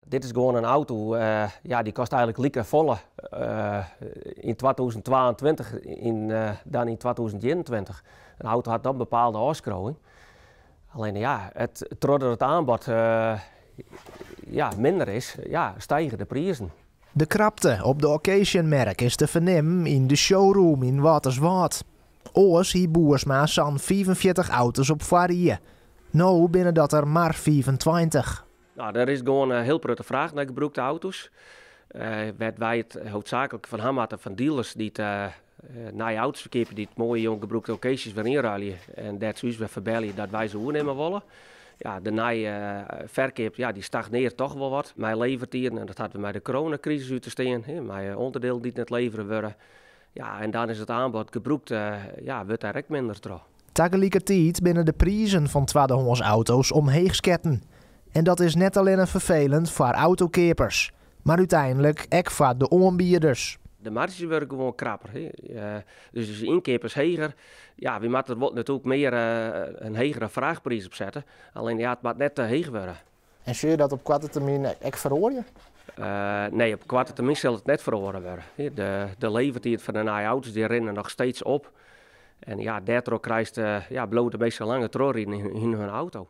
Dit is gewoan in auto, ja, dy kost eigenlik like folle yn 2022 dan yn 2021. In auto hat dan in bepaalde ôfskriuwing. Allinne ja, it, trochdat it aanbod ja, minder is, ja, stige de prizen. De krapte op de occasionmerk is te fernimmen yn de showroom yn Wâlterswâld. Oars hie Boersma sa'n 45 auto's op foarrie. No binne dat der mar 25. No, der is gewoan in hiel protte fraach nei gebrûkte auto's. Wêr't wy it hoofdzaaklik fan ha moatte fan dealers dy't nije auto's ferkeapje, dy't moaie jong gebrûkte occasions wer ynruilje en dêr't se ús wer foar belje dat wy se oernimme wolle. Ja, de nije ferkeap, ja, dy stagnearret toch wol wat mei levertiden en dat hat wer mei de coronakrisis út te stean, hè, mei ûnderdielen dy't net levere wurde. Ja, en dan is it aanbod gebrûkt, ja, wurdt dêr ek minder troch. Tagelikertiid binne de prizen fan twaddehâns auto's omheech sketten. En dat is net allinnich ferfelend foar autokeapers, mar úteinlik ek foar de oanbieders. De marzjes wurde gewoan krapper. Hè. Dus de ynkeap is heger. Ja, wy moatte der wol natuerlik mear in hegere fraachpriis op sette. Allinne ja, it moat net te heech wurde. En sjogge je dat op koarte termyn ek feroarje? Nee, op koarte termyn sil it net feroare wurde. De levertiid fan de nije auto's dy rinne noch steeds op. En ja, dêrtroch krijst, ja, bliuwe de minsken langer trochriden yn hun auto.